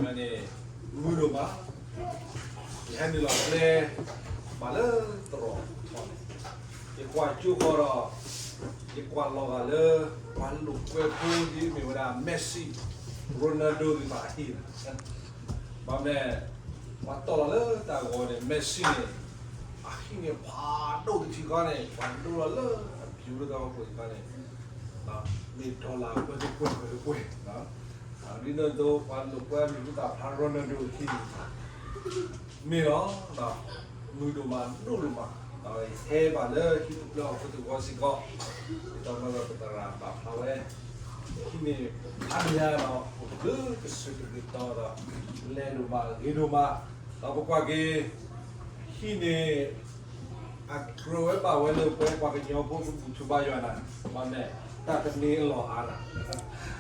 န့ၣ် မုာ်ဒိၣ်မး, ယဟဲနုာ်လီၤကျဲ ဘၣ်လၢတရီးထီန့ၣ်, ယကွၢ်ကၠိဃီဒီး ယကွၢ်လီၤဂာ်လၢ ပှၤလိာ်ကွဲဖိဒ်မ့ၢ်ဝဲဒၣ် Messi, Ronaldo သ့ၣ်တဖၣ်အဟံၣ်န့ၣ်, ဘၣ်မနုၤလဲၣ်, ပှၤတီၢ်လီၤလၢတၢ်ဂီၤန့ၣ် Messi န့ၣ် အဟံၣ်န့ၣ်ဖးဒိၣ်တထံၣ်ဃီန့ၣ် ပှၤဒိလီၤလၢအပျိၤလၢတၢ်အိၣ်ဖှိၣ်တခါန့ၣ် မ့ၢ် dollar ပှဲၤပှဲၤပှဲၤပှဲၤ, ဒ်န့ၣ်အသိး ပှၤလိာ်ကွဲမံၤဟူသၣ်ဖျါ Ronaldo အဟံၣ်န့ၣ် မ့ၢ်လီၤ, မုာ်ဒိၣ်မးဒိၣ်ဒိၣ်မး, ဟဲဘၣ်လၢဟံၣ်တဖျၢၣ်ဟီၣ်ခိၣ်တဝီစ့ၢ်ကီး, ဒ်သိးနီၢ်ကီၢ်ပသရၣ်ပာ်ဖျါဝဲ, ဟံၣ်န့ၣ် အါမံၤညါဒီး အိၣ်လၢကစၢၢ်ကရံၣ်တီဒီး လဲၤဒိၣ်မးဂ့ၤဒိၣ်မး, ဒီးပကွၢ်က့ၤ ဟံၣ်န့ၣ် အကြၢးဝဲဘၣ်ဝဲလၢပဝဲပှၤကညီဖိကဘူၣ်ထီၣ်ဘါယွၤနၤ, ဘၣ်မနုၤလဲၣ်, တၢ်တန့ၢ်အလီၢ်အါနၤ,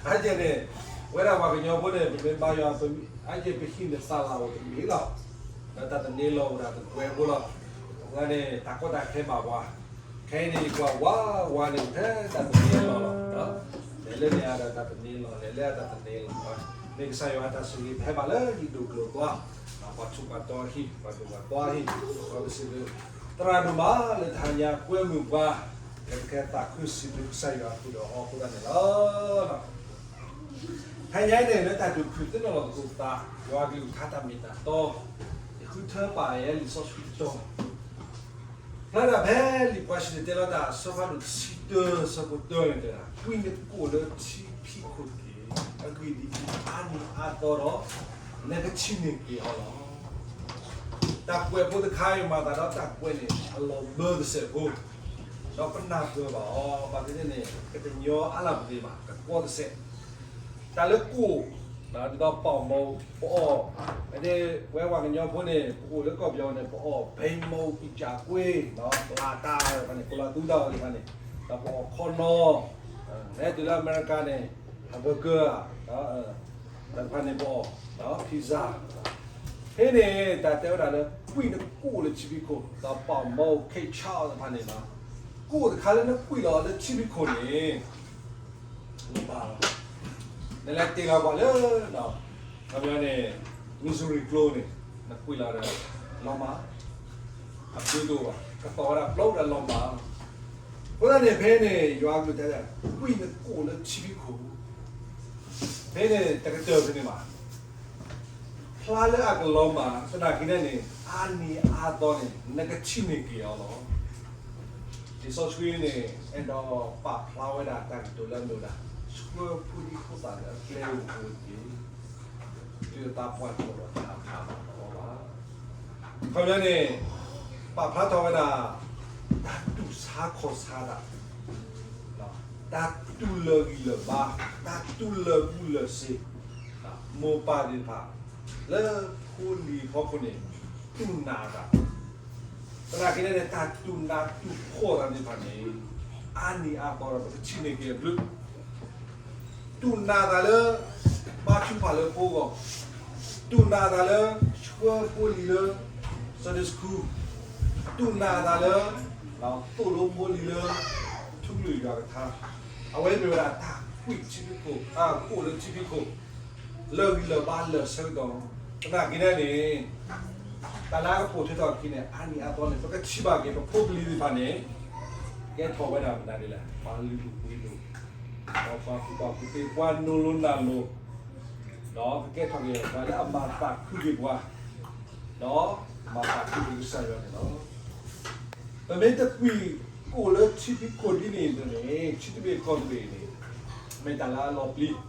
အါကဲန့ၣ် ပဝဲဒၣ်ပှၤကညီဖိန့ၣ် ပမ့ၢ်ဘါယွၤ အါကဲပဟံၣ်န့ၣ်သးလၢ်အိၣ်တမံၤလီၤ, ဒီးတၢ်တန့ၢ်လီၢ်အိၣ်ဒၣ်တကွဲးဖိလီၤ, အဃိန့ၣ် တၢ်ကီတၢ်ခဲဘၣ်ပှၤ, ခဲအံၤန့ၣ် ယကွၢ်ဝးဝးန့ၣ် ဖဲတၢ်တန့ၢ်လီၢ်လီၤ, လဲၤလၢန့ၣ်အါဒီးတၢ်တန့ၢ်လီၢ် လဲၤလၢအတၢ်တန့ၢ်လီၢ်, မ့ၢ်ကစၢ်ယွၤအတၢ်ဆိၣ်ဂ့ၤ ပဟဲဘၣ်လၢဟံၣ်ဒိၣ်ကျိၤအကျါ, ပှၤထူးပှၤတီၤဟံၣ် ပှၤဒိၣ်ပှၤတီၤဟံၣ်, ဒီးပစံးဘျုး သရၣ်ဒိၣ်မးလၢတဟါညါကွဲမုာ်ပှၤ, လၢပကဟဲသးခုစံးဘျုးကစၢ်ယွၤအဃိဒီးအီၤအဃိသတးန့ၣ်လီၤ. တဟါညါအံၤန့ၣ် လၢတၢ်ဒုးခုသ့ၣ်နီၣ်လီၤသကိးသး ယွၤအကလုၢ်ကထါတၢ်မ့ၢ်တၢ်တီ, ယဃုထၢပာ်ယဲလံာ်စီဆှံတတီၤ ဖျါဒၣ်ဖဲလံာ်ပှၤၡၤနံၤတဲလီၤတၢ်အဆၢဖးဒိၣ်တဆံတၢ ဆၢဖိတၢန့ၣ်တဲဒၣ်, ကွံာ်နကိာ်လၢထံဖံးခိၣ်တက့ၢ်, အဂ့ၢ်ဒ်အံၤ, အါနံၤအါသီဒီး နကထံၣ်န့ၢ်က့ၤအီၤလီၤ. တၢ်ကွဲးဖိတခါအံၤ မၤသးဒီးတၢ်ကွဲးန့ၣ် အလီၤဘၢတစဲးဖိ, ဒီးပနၢ်ပၢၢ်ဘၣ်အီၤ, ဘၣ်သ့ၣ်သ့ၣ်န့ၣ် ကတညီအါလၢ်ပသ့ဘၣ်, ကကီတစဲး တၢ်လၢကိာ်, ဒ်သိးပာ်မီၤပအီၣ်, ဝဲပှၤကညီဖိန့ၣ် ပအိၣ်လၢကီၢ်ပယီၤန့ၣ် ပအီၣ် ဘဲမီၣ် အံၣ်ကၠၣ်ကွ့, ပျၢ်တၢ်တဖၣ်န့ၣ် ကိးလီၤသူတၢ်အီၤသ့ၣ်တဖၣ်န့ၣ်, ဒီးပအီၣ်ခီနီၤ, လဲၤတုၤလၢအမဲရကၤန့ၣ် hamburger တၢ်တဖၣ်န့ၣ်ပအီၣ်, pizza ဖဲန့ၣ် တၢ်တဲဝဲဒၣ်လၢ ကွံာ်နကိာ်လၢထံဖံးခိၣ်, ဒီးပာ်မီၣ် ခ့ၣ်ဆၣ်တဖၣ်န့ၣ်လီၤ. ကိာ်တခါလၢနကွံာ်လီၤလၢထံဖံးခိၣ်န့ၣ် လီၤမၢ်လီၤ. နလဲၤတ့ၢ်လီၤပှၤလၢ ခီပညီန့ၣ် Missouri ကျိန့ၣ် နကွံာ်လီၤဒီး လီၤမၢ်, အဘျုးတအိၣ်ဘၣ်, ကသီၣ်ဝဲဒၣ်ပျီဒီးလီၤမၢ်လီၤ. အဃိသတးန့ၣ် ဖဲန့ၣ် ယွၤအကလုၢ်တဲဒၣ် ကွံာ်နကိာ်လၢထံဖံးခိၣ်, ဖဲန့ၣ် တကတၢၢ်ဖဲန့ၣ်ဘၣ် ဖျါလၢအကလီၤမၢ်, သနာ်က့န့ၣ် အါနံၤအါသီန့ၣ် နကထံၣ်န့ၢ်က့ၤအီၤလီၤ. လံာ်စီဆှံန့ၣ် အဲၣ်ဒိးပာ်ဖျါဝဲဒၣ်တၢ်ကတိၤလၢအမ့ၢ်ဝဲဒၣ် ဆှၢဖိဒံဖိသၣ်လၢအကျဲဧိၤအပူၤတက့ၢ်. တုၤအသးပှၢ်ထီၣ်ဒီးတၢ်ဖးဘၣ်အီၤဘၣ်. ခီပညီန့ၣ် ပာ်ဖျါထီၣ်ဝဲဒၣ် တၢ်တူၢ်ဆါခီၣ်ဆါတၢ်, တၢ်တူၢ်လၢာ်ဂံၢ်လၢာ်ဘါ, တၢ်တူၢ်လၢာ်ဘူၣ်လၢာ်စ့ၤ, မိၢ်ပၢ်သ့ၣ်တဖၣ် လၢဖိလံၤဖီခိၣ်န့ၣ် တူၢ်နးအသး, သနာ်က့န့ၣ် တၢ်တူၢ်နးတူၢ်ဖှီၣ်သးသ့ၣ်တဖၣ်န့ၣ် အါနံၤအါသီဒီး ပကထံၣ်န့ၢ်က့ၤအဘျုး တူၢ်နးသးလၢ ဘါထုကဖၣ်လၢဖိအဂီၢ်, တူၢ်နးသးလၢ ဆှၢဖိလံၤလၢ Sunday School, တူၢ်နးသးလၢ သိၣ်လိဖိလံၤလၢ ထူကလုၢ်ယွၤကထါ, အဝဲမ့ၢ်ဝဲဒၣ်တၢ်ကွံာ်ထံဖံးခိၣ်, တၢ်ကိာ်လၢထံဖံးခိၣ်, လၢာ်ဂံၢ်လၢာ်ဘါလၢာ်ဆၢကတီၢ်, သနာ်က့န့ၣ်န့ၣ် တၢ်လၢအကပိာ်ထွဲထီၣ်အခံန့ၣ် အါနံၤအါသီန့ၣ် ပကထံၣ်ဘၣ်က့ၤ ပဖိပလံၤသ့ၣ်တဖၣ်န့ၣ် ကဲထီၣ်ဝဲဒၣ်မနုၤဒ်လဲၣ်, ပှၤလုၢ်ဒိၣ်ပှ့ၤဒိၣ်, ဒီးပှၤကူၣ်ဘၣ်ကူၣ်သ့ ပှၤနိၢ်လိနၢ်လိၤ, ဒီးကကဲထီၣ်က့ၤပှၤလၢအမၤသးခုက့ၤပှၤ, ဒီးမၤသးခုက့ၤကစၢ်ယွၤန့ၣ်လီၤ. ပမ့ၢ်တကွံာ်ကိာ်လၢထံဖံးခိၣ်ဒ်န့ၣ်အသိးန့ၣ် ထံသဘ့ၣ်ကီၢ်သဘ့ၣ်န့ၣ် မ့ၢ်တၢ်လၢအလီၤပျံၤ,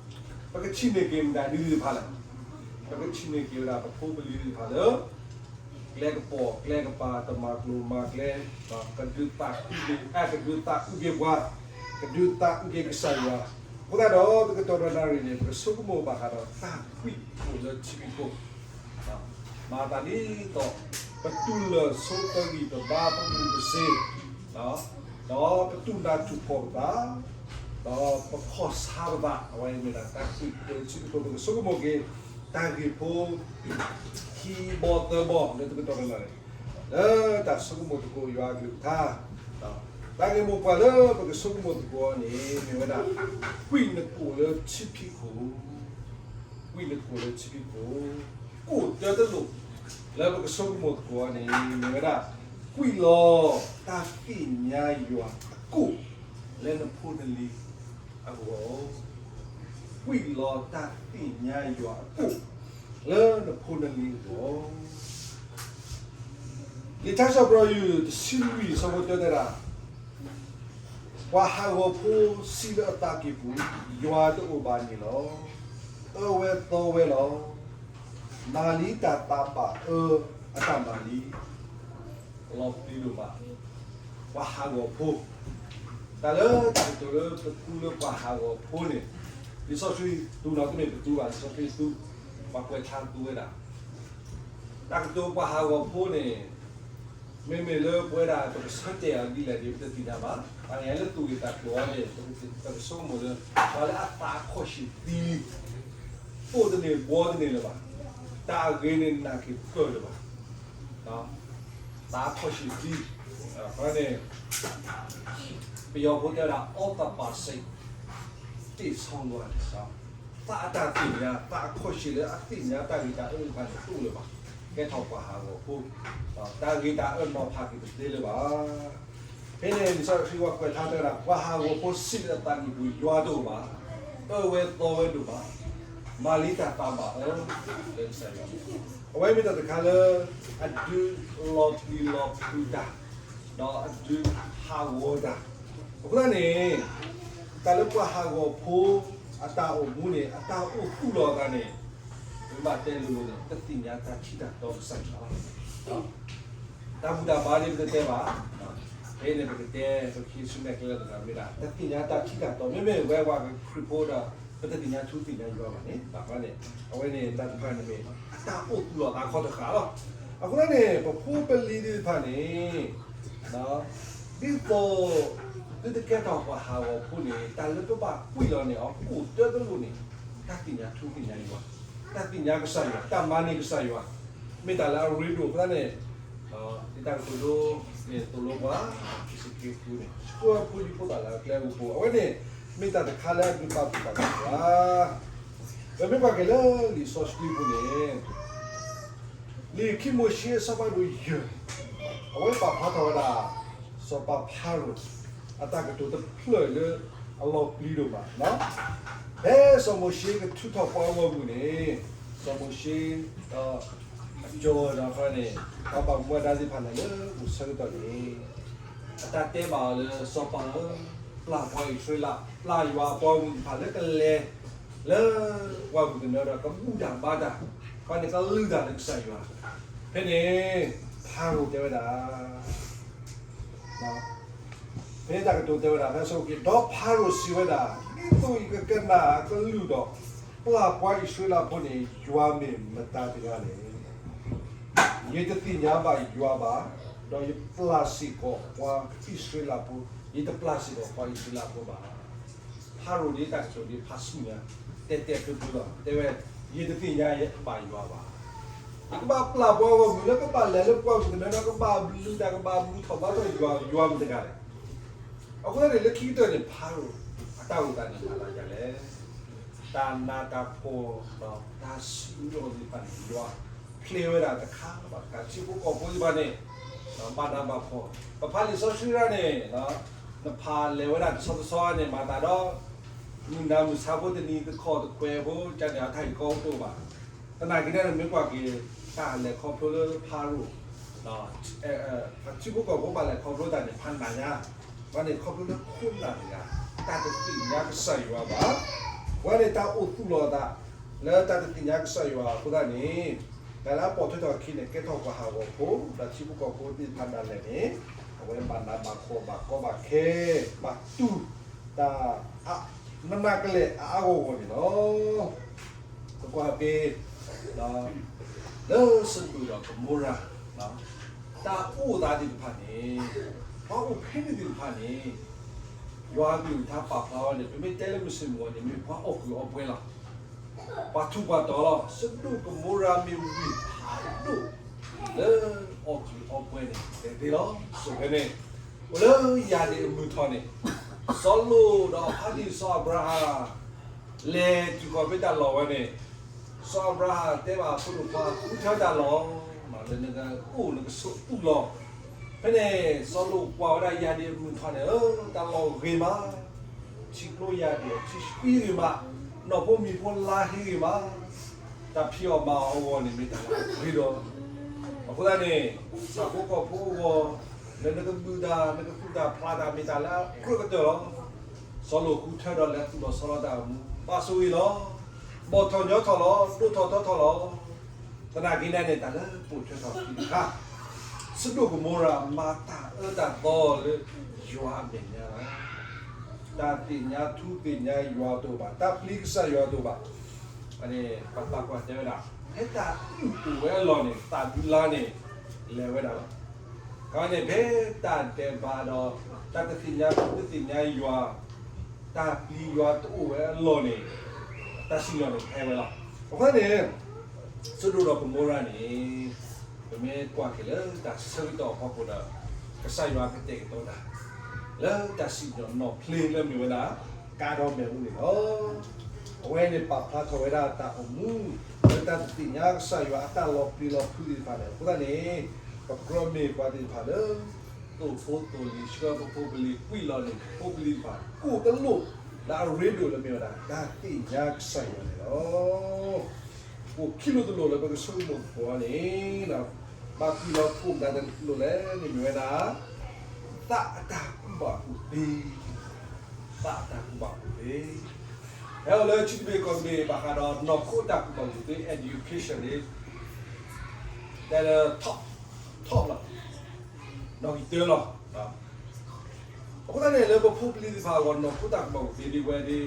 ပကထံၣ်န့ၢ်က့ၤမတၤဒ်သ့ၣ်တဖၣ်လဲၣ်, ပကထံၣ်န့ၢ်က့ၤဝဲဒၣ်ပဖိပလံၤသ့ၣ်တဖၣ်လၢ ကျဲကပိာ်ကျဲကပၤ တမၤကျိၤမၤကျဲ, ကဒုးသးအုးက့ၤ, ကဒုးသးအုးက့ၤပှၤ, ကဒုးသးအုးက့ၤကစၢ်ယွၤ, အဃိသတးဒီး တကတီၢ်ဒီးနၣ်ရံၣ်န့ၣ် ပကဆိကမိၣ်ဘၣ်ဃးဒီးတၢ်ကွံာ်ကိာ်လၢထံဖံးခိၣ် မၤသးဒ်သိး ပတူၢ်လၢာ်ဆိးသီဂံၢ်ပဘါ ပဘူၣ်ပစ့ၤ, ဒီးပတူၢ်နးတူၢ်ဖှီၣ်ပသး, ဒီးပခီၣ်ဆါပသး, အဝဲမ့ၢ်ဒၣ်တၢ်ကွံာ်ကိာ်လၢထံဖံးခိၣ် ပကဆိကမိၣ်က့ၤ တၢ်ဂ့ၢ်ဖိ ခံဘီသၢဘီလၢတကတီၢ်တလၢ်န့ၣ် လၢတၢ်ဆိကမိၣ်သကိးယွၤအကလုၢ်ကထါ, တၢ်ဂ့ၢ်မိၢ်ပှၢ်လၢပကဆိကမိၣ်သကိးအီၤန့ၣ် မ့ၢ်ဝဲဒၣ် ကွံာ်နကိာ်လၢထံဖံးခိၣ် ကွံာ်နကိာ်လၢထံဖံးခိၣ်, ကိၣ်တၢတလိၣ်, လၢပကဆိကမိၣ်သကိးန့ၣ် မ့ၢ်ဝဲဒၣ် ကွံာ်လီၤတၢ်သ့ၣ်ညါယွၤအကိၣ် လၢနဖိနလံၤအဂီၢ်, ကွံာ်လီၤတၢ်သ့ၣ်ညါယွၤအကိၣ် လၢနဖိနလံၤအဂီၢ်. လံာ်ထါစံးပတြၢၤ တဆံလွံၢ် ဆၢဖိတၢတဲဒၣ်, ပှၤဟးဂီၤဖိစံးလၢအသးကံၢ်ပူၤ, ယွၤတအိၣ်ဘၣ်န့ၣ်လီၤ. အၢဝဲသီဝဲလီၤ. မၤလံတၢ်သးဘၣ်အၢအတၢ်မၤလံ. လီၤပျံၤဒိၣ်မး ပှၤဟးဂီၤဖိ, တၢ်လၢတၢ်ကတိၤလၢပသူလၢပှၤဟးဂီၤဖိန့ၣ်, လံာ်စီဆှံသူနီၤ တမ့ၢ်ပသူဘၣ်, လံာ်စီဆှံသူ, ပှၤကွဲးထါသူဝဲဒၣ် တၢ်ကတိၤပှၤဟးဂီၤဖိန့ၣ်, မ့မ့ၢ်လၢပဝဲဒၣ် ပကဆၢတဲာ်အီၤဒ်လဲၣ်န့ၣ် ပတသ့ၣ်ညါဘၣ်. တၢ်န့ၣ်လၢသူၣ်ဂ့ၢ်သးကျိၤအံၤန့ၣ် ပကဆိကမိၣ်လၢ ပှၤလၢအသးအခီၣ်ဆံၣ်သံလံ, သိၣ်တန့ၢ်ဘှီတန့ၢ်လၢၤဘၣ်, တၢ်အဂ့ၤန့ၣ်နာ်က့ၤပၢၢ်လၢၤဘၣ်, သးအခီၣ်ဆံၣ်သံ, အဃိန့ၣ် ပယီၤဖိတဲဝဲဒၣ် အီသးပာ်စ့း တ့ၢ်ဆီလီၤန့ၣ်, သးအတၢ်သ့ၣ်ညါ သးအခီၣ်ဆံၣ်လၢအသ့ၣ်ညါတၢ်ဂ့ၤတၢ်အၢတဖၣ်န့ၣ် တအိၣ်လၢၤဘၣ်. ကဲထီၣ်ပှၤဟးဂီၤဖိ, တၢ်ဂ့ၤတၢ်အၢနီၤဖးက့ၤတသ့လၢၤဘၣ်. ဖဲန့ၣ် လံာ်စီဆှံပှၤကွဲးထါတဲဝဲဒၣ် ပှၤဟးဂီၤဖိစံးလၢအသးကံၢ်ပူၤ ယွၤတအိၣ်ဘၣ်, အၢဝဲသီဝဲဒိၣ်မး, မၤလံတၢ်သးဘၣ်အၢ လၢကစၢ်ယွၤ, အဝဲမ့ၢ်တၢ်တခါလၢ အဒုးလီၤပျံၤလီၤဖုးတၢ်, ဒီးအဒုးဟးဂီၤတၢ်. အဃိသတးန့ၣ် တၢ်လၢပှၤဟးဂီၤဖိအတၢ်အိၣ်မူန့ၣ် အတၢ်အိၣ်သူၣ်လီၤအသးန့ၣ် ပဘၣ်တဲလိၤလိၤန့ၣ် တသ့ၣ်ညါတၢ်ထံၣ်တၢ်တီကစၢ်ယွၤလီၤ. တၢ်ဘူၣ်တၢ်ဘါဒ်ပတတဲဘၣ်, ဖဲန့ၣ်ပကတဲ ပကဟံးစုနဲၣ်ကျဲလၢတဂၤမ့ၢ်ဒၣ် တသ့ၣ်ညါတၢ်ထံၣ်တၢ်တီ မ့မ့ၢ်ဝဲပှၤခရံာ်ဖိဒီး ပတသ့ၣ်ညါထူသ့ၣ်ညါယွၤဘၣ်န့ၣ် ဘၣ်ဃးန့ၣ် အဝဲန့ၣ်တၢ်တဖၣ်န့ၣ်မ့ၢ် အတၢ်အိၣ်သူၣ်လီၤသးခီတဃာ်လီၤ. အဃိသတးန့ၣ် ပဖိပလံၤသ့ၣ်တဖၣ်န့ၣ် ဒ်သိး သုတကဲထီၣ်ပှၤဟးဂီၤဖိန့ၣ် တၢ်လၢပဘၣ်ကွံာ်လီၤန့ၣ် အကိၣ်တၢတလိၣ်န့ၣ် တၢ်သ့ၣ်ညါထူသ့ၣ်ညါယွၤ, တၢ်သ့ၣ်ညါကစၢ်ယွၤ, တၢ်မၤန့ၢ်ကစၢ်ယွၤ, မ့ၢ်တၢ်လၢအရ့ဒိၣ်အဃိသတးန့ၣ် ဒ်တၢ်ကတိၤဒိ မ့ၢ်သိၣ်လိပှၤ စံးက့ၤပူၤန့ၣ် ဆှၢဖိဒံဖိသၣ်လၢအကျဲအပူၤ အဝဲန့ၣ် မ့ၢ်တၢ်တခါလၢအဒုးပာ်သူၣ်ပာ်သးပှၤ ပမ့ၢ်ကွၢ်က့ၤလၢလံာ်စီဆှံပူၤန့ၣ် လံာ်ခံမိၤၡ့အဆၢဖးဒိၣ်ယဲၢ်, အဝဲပာ်ဖျါထီၣ်ဝဲဒၣ် စီၤပၤဖၤရိၤ အတၢ်ကတိၤတဖျၢၣ်လၢအလီၤပျံၤဒိၣ်မး, ဖဲစီၤမိၤၡ့ကထုးထီၣ်ပှၤဂီၢ်မုၢ်န့ၣ် စီၤမိၤၡ့ ဒီး အကၠီၤဒီးဃီန့ၣ် ပှၤဘၣ်မူဘၣ်ဒါသ့ၣ်တဖၣ်န့ၣ်လၢအိၣ်ဆၢကတီၢ်န့ၣ် အတၢ်တဲဘၣ်အီၤလၢ စီၤပၤဧၢ, ပျၢ်ပှၤအံၣ်စရ့လး, ပျၢ်ယွၤအပှၤဂီၢ်မုၢ်တဖၣ်လၢကလဲၤ လၢပှၢ်ပူၤကနၢဒီး ကဘူၣ်တၢ်ဘါတၢ်, ဃီန့ၣ်ကလုၢ်တၢ်လၢကစၢ်ယွၤ, ဖဲန့ၣ် ဖၤရိၤတဲဝဲဒၣ် ဖဲတၢ်ကတိၤတဲဝဲဒၣ် ဖဲဆိက့ၤ ဒီးဖၤရိၤစံးဝဲဒၣ်, ဒ်သိးယကကနၣ်အကလုၢ်ဒီး ပျၢ်ပှၤအံၣ်စရ့လးဖိန့ၣ် ယွၤမ့ၢ်မတၤတဂၤလဲၣ်. ယတသ့ၣ်ညါဘၣ်ယွၤဘၣ်, ဒီးယပျၢ်စ့ၢ်ကီးပှၤအံၣ်စရ့လးဖိ, ယတပျၢ်စ့ၢ်ကီးပှၤအံၣ်စရ့လးဖိဘၣ်. ဖၤရိၤဒ်တၢ်ကတိၤဒ်ဖးဆူညါ တဲတဲဖျိဖျိလီၤ. တဲဝဲ, ယတသ့ၣ်ညါဘၣ်ယွၤဘၣ်. ယကဘၣ်ပျၢ်ပှၤဂီၢ်မုၢ်လၢကဘၣ်လဲၤလၢပှၢ်ပူၤကနၢဒီး ကဘၣ်လုၢ်တၢ် ကဘၣ်ဘူၣ်ထီၣ်ဘါထီၣ်ယွၤ, ယွၤမတၤတဂၤလဲၣ်. အဃိသတးန့ၣ် လၢခံကတၢၢ်န့ၣ် ဖၤရိၤအတၢ်အိၣ်သးန့ၣ် မၤလၤယၤလဲၣ်. တၢ်နးတၢ်ဖှီၣ်ဒီးတၢ်ဆူးအီၤသ့ၣ်တဖၣ်န့ၣ် ယွၤဖျဲးဝဲဒၣ်တခါဘၣ်တခါ, ထံဖိကီၢ်ဖိသ့ၣ်တဖၣ်န့ၣ် ဘၣ်နးဘၣ်ဖှီၣ်, ပဖးလံာ်စီဆှံဒၣ်န့ၣ် နဖးလဲၤဝဲဒၣ်တဆီတဆီန့ၣ် မၤသးဒီး မုၢ်နၤမုၢ်ဆါဖိတနံၤတခီၣ်တခွဲးဖိ ကန့ၣ်အတၢ်ဂ့ၢ်ကီအိၣ်တအိၣ်ဘၣ်. သနာ်က့န့ၣ် မ့ၢ်ကွၢ်က့ၤ တၢ်လဲၤခီဖျိလၢဖၤရိၤ ထံဖိကီၢ်ဖိဘၣ်လဲၤခီဖျိတၢ်န့ၣ် ဖးနးညါ, ဘၣ်န့ၣ်ခီဖျိလၢခိၣ်နၢ်တဂၤ တၢ်တသ့ၣ်ညါကစၢ်ယွၤဘၣ်. ဝဲန့ၣ်တၢ်အိၣ်သူၣ်လီၤအသး လၢတၢ်တသ့ၣ်ညါကစၢ်ယွၤအဃိသတးန့ၣ် တၢ်လၢအပိာ်ထွဲထီၣ်အခံန့ၣ် ကဲထီၣ်ပှၤဟးဂီၤဖိ ဒီးထံဖိကီၢ်ဖိသ့ၣ်တဖၣ်ဒၣ်လဲာ်န့ၣ် အဝဲဘၣ်နးဘၣ်ဖှီၣ်ဘၣ်ကီဘၣ်ခဲ ဘၣ်တူၢ်တၢ် နးနးကလဲာ်အါအါဂီၢ်ဂီၢ်န့ၣ်လီၤ. ပကွၢ်က့ၤ လၢစဒိၣ်ဒီးကမိရၤ တၢ်အိၣ်သးသ့ၣ်တဖၣ်န့ၣ် ပှၤအိၣ်ဖဲန့ၣ်သ့ၣ်တဖၣ်န့ၣ် ယွၤအကလုၢ်ကထါပာ်ဖျါဝဲန့ၣ် ပမ့ၢ်တဲလၢမုၢ်ဆ့ၣ်မုၢ်ဂီၤန့ၣ် မ့ၢ်ပှၤအီၣ်ကုၢ်အီပှဲၤလီၤ. ပှၤထူးပှၤတီၤလီၤ. စဒိၣ်ကမိရၤမ့ၢ်ဝ့ၢ်ဖးဒိၣ် လၢအီၣ်ကုၢ်အီပှဲၤန့ၣ် တဲသ့လီၤ. ဆိၣ်ဖဲန့ၣ် အိၣ်လၢယၤဒ့ၣ်အမုၢ်ထီၣ်န့ၣ် စီၤလိာ်ဒီးအဖါတံၢ်စီၤအၤဘြၤဟၣ် လဲၤတုၤဃီၤဖဲတၢ်လီၢ်ဝဲန့ၣ် စီၤအၤဘြၤဟၣ်တဲဘၣ်အဖိဒိၣ်ခွါ ဃုထၢတၢ်လီၢ်, လၢနကအိၣ်နကဆိးအုၣ်လီၤ. ဖဲန့ၣ် စီၤလိာ်ကွၢ်ဝဲဒၣ်ယၤဒံးအမုၢ်တဖၣ်န့ၣ်, တၢ်လီၢ်ဂ့ၤမး, ထံကျိယၤဒံးအထံဆှံဂ့ၤမး, နီၢ်ဖိမံၤဖိလါဟ့ဂ့ၤမး, တၢ်ဖံးအီၣ်မၤအီၣ်အဂီၢ်န့ၣ် မ့ၢ်တၢ်လၢအဂ့ၤဒီး အဃိသတးန့ၣ် ဆၣ်ဖိကီၢ်ဖိအဂီၢ်, လၢနကဘုၣ်တၢ် နကသူၣ်တၢ်ဖျးတၢ် မ့ၢ်တၢ်လၢအကြၢးကတၢၢ်လီၤ. စီၤလိာ်ဃုထၢဒီးလဲၤသူၣ်လီၤဆီလီၤတၢ်အိၣ်မူ, ဘၣ်ဆိၣ်ဂ့ၤလီၤ. ဘီၣ်ထီၣ်ညီထီၣ်လီၤ, ဒိၣ်ထီၣ်ထီထီၣ်လီၤ. သနာ်က့န့ၣ်န့ၣ် တၢ်လၢပိာ်ထွဲထီၣ်သံတခါ, စဒိၣ်ကမိရၤမၤတၢ်အၢတၢ်သီလၢယွၤအမဲာ်ညါလီၤ. တၢ်သ့ၣ်ညါထူသ့ၣ်ညါယွၤတအိၣ်ဘၣ်, တၢ်ပျံၤကစၢ်ယွၤတအိၣ်ဘၣ်. အန့ၣ် ပှၤသးပှၢ်တဲဝဲဒၣ်, ဖဲတၢ်အုၣ်အိၣ်ဝဲအလီၢ်န့ၣ် သးဒူလါန့ၣ် လဲၤဝဲဒၣ်လီၤ. ခီန့ၣ် ဖဲတၢ်ဒဲးဘးဒီး တၢ်တသ့ၣ်ညါထူတသ့ၣ်ညါယွၤ, တၢ်ပျံၤယွၤတအိၣ်ဝဲအလီၢ်န့ၣ် တၢ်စံၣ်ညီၣ်န့ၣ်ဟဲဝဲလီၤ. အဃိန့ၣ် စဒိၣ်ဒီးကမိရၤန့ၣ် ပမ့ၢ်ကွၢ်က့ၤလၢတၢ်ဆၢကတီၢ်အဖီခိၣ်ဒီး ကစၢ်ယွၤကတဲာ်ကတီၤတၢ် လၢတၢ်စံၣ်ညီၣ်နီၣ်ဖျ့လၢမ့ၢ်ဝဲဒၣ် ကါဒီးမဲးအူန့ၣ်လီၤ. အဝဲန့ၣ်ပာ်ဖျါထီၣ်ဝဲဒၣ်တၢ်အိၣ်မူ လၢတၢ်တသ့ၣ်ညါကစၢ်ယွၤအတၢ်လီၤပျံၤလီၤဖုးသ့ၣ်တဖၣ်န့ၣ် အဃိသတးန့ၣ် ပကြၢးမ့ၢ်ပှၤသ့ၣ်တဖၣ်လၢ သိၣ်ဖိသိၣ်လံၤ ဆှၢပဖိပလံၤ ကွံာ်လီၤန့ၣ် ပဖိပလံၤတဖၣ် ကအိၣ်တလိၣ်လၢအရ့ဒိၣ်လၢမ့ၢ်ဝဲဒၣ် တၢ်သ့ၣ်ညါကစၢ်ယွၤန့ၣ်လီၤ. အိၣ်ခံလိာ်တလိာ်လၢပကဆိကမိၣ်သကိးန့ၣ် ဘၣ်ကွံာ်လီၤကိးမတၤတလိာ်လဲၣ်န့ၣ်မ့ၢ်ဝဲဒၣ် သးအတၢ်ကူၣ်ဘၣ်ကူၣ်သ့, သးအတၢ်ကူၣ်ဘၣ်ကူၣ်သ့, ဟဲအိၣ်လၢထံသဘျ့ကီၢ်သဘျ့ဘၣ်ဃးဒီးနီၢ်ခိအတၢ်ကူၣ်ဘၣ်ကူၣ်သ့ education န့ၣ် တဲလၢ top, top လီၤ, နီၣ်ဂံၢ်တၢလီၤ. အဃိသတးန့ၣ် လၢပဖိပလံၤသ့ၣ်တဖၣ်အဂီၢ် နီၢ်ခိတၢ်ကူၣ်ဘၣ်ကူၣ်သ့ဒ်ဝဲဒၣ်